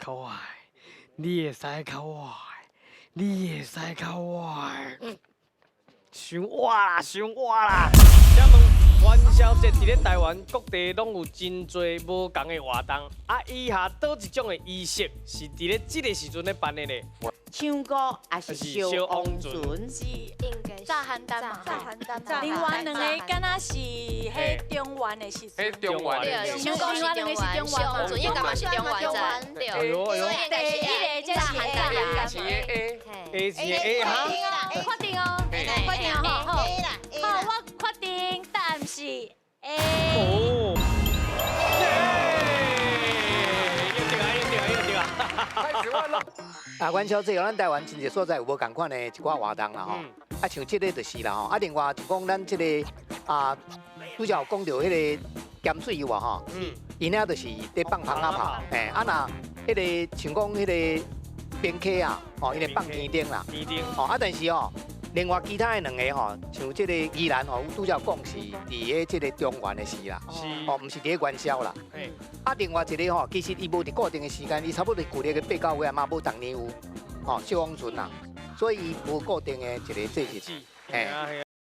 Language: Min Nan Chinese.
較我的，你會使較我的，你會使較我的。傷倚啦，傷倚啦！請問元宵節佇咧台灣各地攏有真濟無仝的活動，啊，以下佗一種的儀式是佇咧這個時陣咧辦的呢？唱歌抑是燒王船？是應該炸寒單嘛？炸寒單。另外兩个敢若是彼中元的時陣。彼中元的。唱歌是中元，燒王船應該嘛是中元節，對。所以應該是第一個才是炸寒單。是 A。 A 是 A 哈。確定哦，確定哦，好，好，我確定答案是 A。哦。耶！又對啊，又對啊，又對啊。啊，元宵節咱台灣真濟所在有無仝款的一寡活動啦吼。啊，像這個就是啦吼。啊，另外就講咱這個啊，拄才有講著彼个鹹水油啊吼。𪜶遐就是咧放蜂仔炮。嘿，啊若彼个像講彼个冰溪啊，吼，𪜶會放天燈啦。天燈。吼，啊，但是吼，另外其他的兩个吼，像這个宜蘭吼，拄才有講是佇咧這个中元的時啦，吼，毋是佇咧元宵啦。啊，另外一个吼，其實伊無佇固定的時間，伊差不多舊曆的八九月嘛，無逐年有，吼，燒王船啦，所以伊無固定的一个節日。嘿。